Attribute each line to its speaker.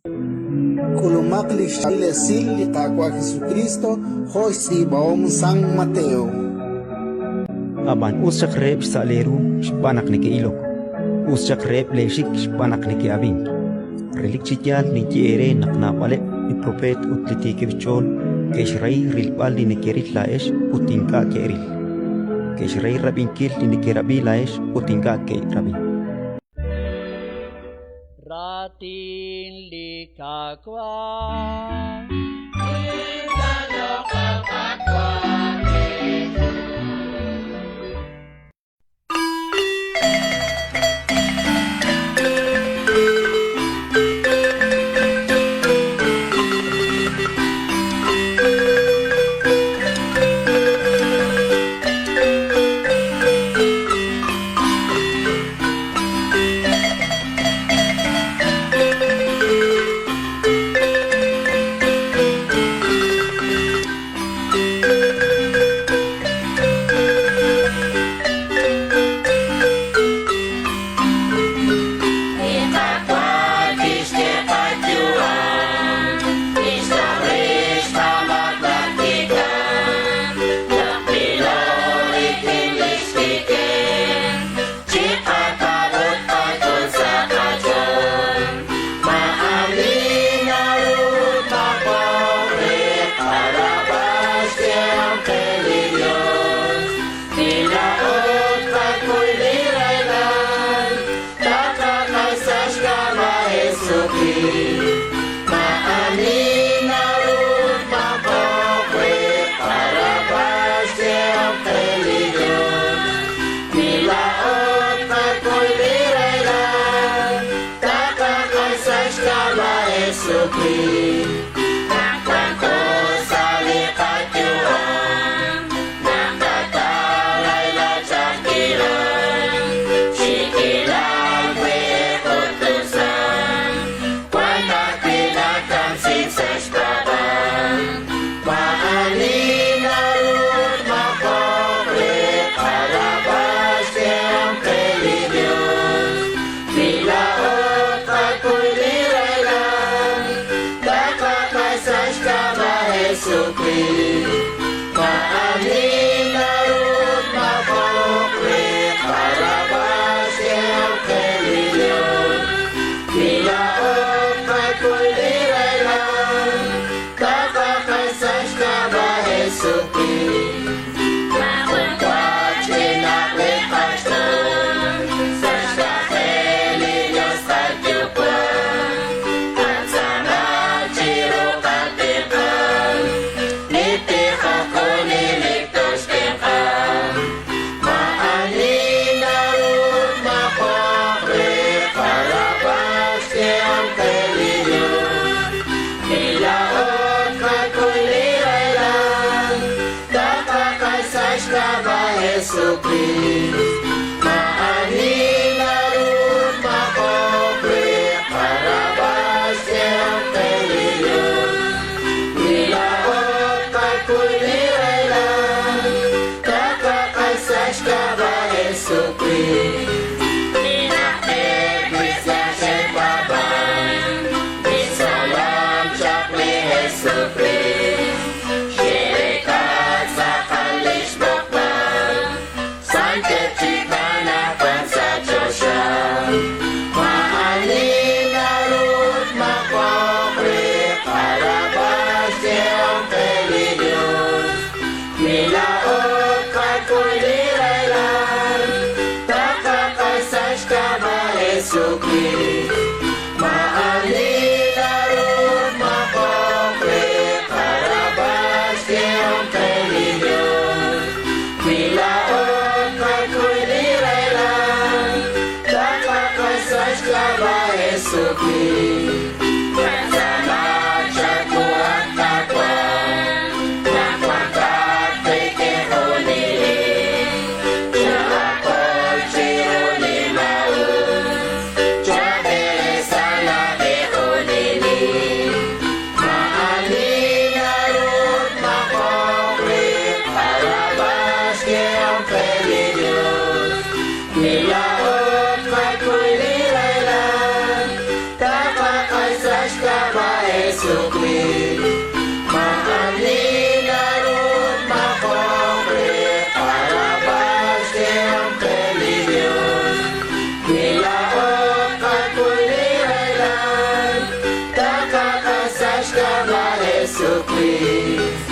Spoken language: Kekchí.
Speaker 1: K'ulumaq li xchaab'il esil li Qaawa' Jesukriist jo' xtz'iib'ahom San Mateo.
Speaker 2: Ab'an us xaq reheb' xsa' leeru xb'aan naq neke'ilok, us xaq reheb' leexik xb'aan naq neke'ab'ink. Relik chi yaal ninye eere naq naab'aleb' li propeet ut li tiikeb' xch'ool ke'xrahi rilb'al li nekeril laa'ex ut ink'a' ke'ril, ke'xrahi rab'inkil li nekerab'i laa'ex ut ink'a' ke'rab'i.
Speaker 3: Raatin li Qaawa'.
Speaker 4: Jesukriist. Maa'ani naru tmaq'oq re qarab'al xk'ehom qe li Yos. Wi laa'o tqak'ul li rahilal, taqak'a sa' xk'ab'a' Jesukriist.